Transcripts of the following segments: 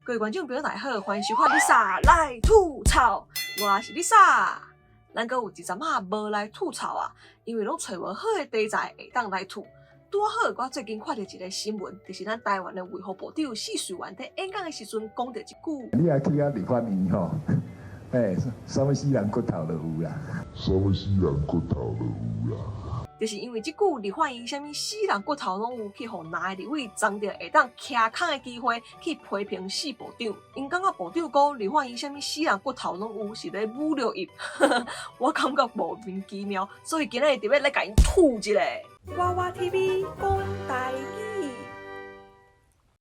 各位觀眾朋友大家好，歡迎收看麗莎來吐槽，我是麗莎。咱閣有一陣仔無來吐槽啊，因為攏揣無好的題材會當來吐。拄好我最近看著一个新聞，就是咱台灣的衛福部長謝瑞元佇演講的時陣講著一句：你若去遐立法院吼，欸，啥物死人骨頭都有啦，啥物死人骨頭都有啦。就是因為這句立法院啥物死人骨頭攏有，去予藍的立委爭著會當徛空的機會去批評謝部長。𪜶感覺部長講立法院啥物死人骨頭攏有，是咧侮辱伊，我感覺莫名其妙，所以今仔日特別來共𪜶吐一下。娃娃 TV 講台語，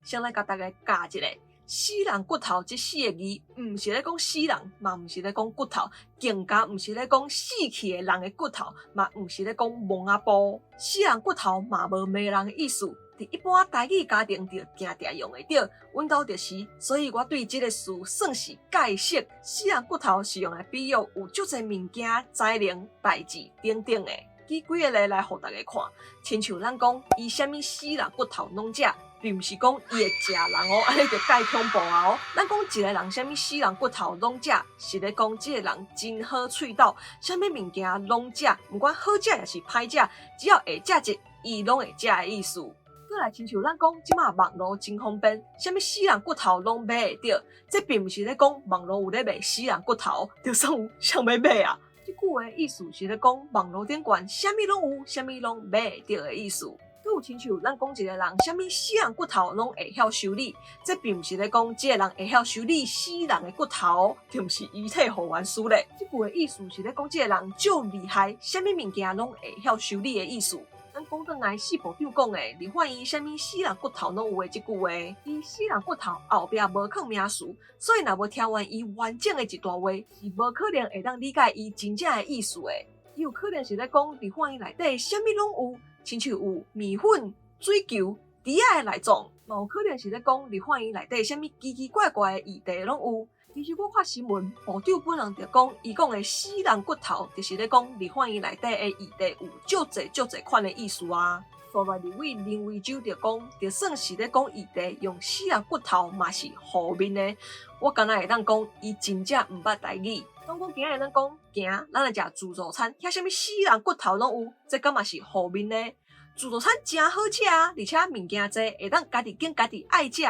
先來共大家教一下。死人骨頭這四个字，毋是咧講死人，嘛毋是咧講骨頭，更加毋是咧講死去的人的骨頭，嘛毋是咧講墓仔埔。死人骨頭嘛無罵人的意思，佇一般台語家庭就定定用會著。阮兜就是，所以我對這个詞算是蓋熟。死人骨頭是用來比喻有足濟物件、才能、代誌等等的。舉幾个例來予大家看，親像咱講伊啥物死人骨頭攏食。並毋是講伊會食人哦，按呢就蓋恐怖啊哦。咱講一个人啥物死人骨頭攏食，是咧講這个人真好喙斗，啥物物件攏食，毋管好食抑是歹食，只要會食著，伊攏會食的意思。閣來親像咱講，這馬網路真方便，啥物死人骨頭攏買會著，這並毋是咧講網路有咧賣死人骨頭，就算有，誰欲買啊？這句話意思是咧講網路頂懸啥物攏有，啥物攏買會著的意思。閣有親像咱講一个人啥物死人骨頭攏會曉修理，這並毋是咧講這个人會曉修理死人的骨頭，就毋是遺體復原師咧。這句的意思是咧講這个人足厲害，啥物物件攏會曉修理的意思。咱講轉來，謝部長講的，立法院啥物死人骨頭攏有的這句話，伊死人骨頭後壁無囥名詞，所以若無聽完伊完整的一段話，是無可能會當理解伊真正的意思的。伊有可能是咧講立法院內底啥物攏有，親像有麵粉、水球、豬仔的內臟，嘛有可能是咧講立法院內底啥物奇奇怪怪的議題攏有。其實我看新聞，部長本人就講，伊講的死人骨頭，就是咧講立法院內底的議題有足濟足濟款的意思啊。煞來立委林為洲就講，就算是咧講議題用死人骨頭嘛是負面的。我敢若會當講，伊真正毋捌台語。講講今仔日咱講行，咱來食自助餐，遐啥物死人骨頭攏有，這敢嘛是負面的？自助餐誠好食啊，而且物件濟，會當家己揀家己愛食的。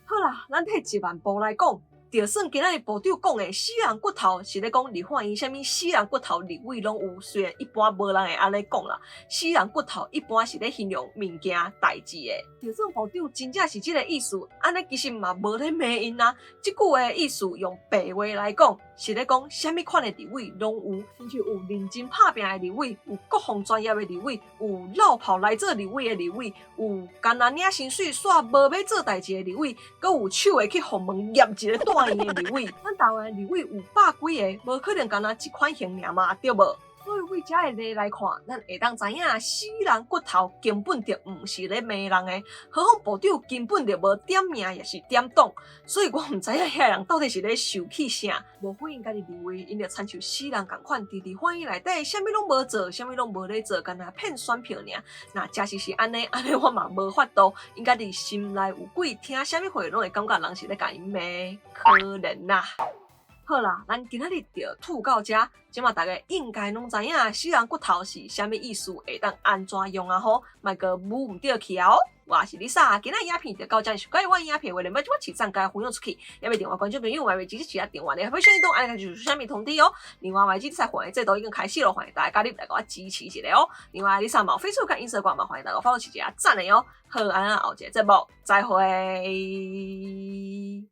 好啦，咱退一萬步來講，就算今仔日部長講的死人骨頭是咧講立法院啥物死人骨頭立委攏有，雖然一般無人會按呢講啦，死人骨頭一般是咧形容物件代誌的。就算部長真正是這个意思，按呢其實嘛無咧罵𪜶啊。這句話的意思用白話來講，是咧講啥物款的立委攏有，親像有認真拍拚的立委，有國防專業的立委，有落跑來做立委的立委，有干焦領薪水煞無欲做代誌的立委，閣有手會去予門閹一个蹛院的立委。咱台灣立委有百幾个，無可能干焦一款型爾嘛，對無？所以對這个例來看，咱會當知影死人骨頭根本就毋是咧罵人的，何況部長根本就無點名，抑是點黨，所以我毋知影遐个人到底是咧受氣啥。無非𪜶家己認為，𪜶就親像死人仝款，佇立法院內底，啥物攏無做，啥物攏無咧做，干焦騙選票爾。若真實是按呢，按呢我嘛無法度，𪜶家己心內有鬼，聽啥物話攏會感覺人是咧共𪜶罵，可憐啦。好啦，咱今仔日就吐到遮，這馬大家應該攏知影死人骨頭是啥物意思，會當按怎用啊吼，莫閣舞毋著去啊哦。我是麗莎，今仔影片就到這，喜歡我影片的話，免忘記讚加分享出去，也袂訂閱觀眾朋友，嘛袂直接直接訂閱的，分享伊動按個就是啥物通知哦。另外，嘛，這次會制度已經開始了，歡迎大家加入來給我支持一下哦。另外，麗莎嘛 Facebook 佮 Instagram 嘛，歡迎大家 follow 一下讚的哦。好，按呢後一個節目再會。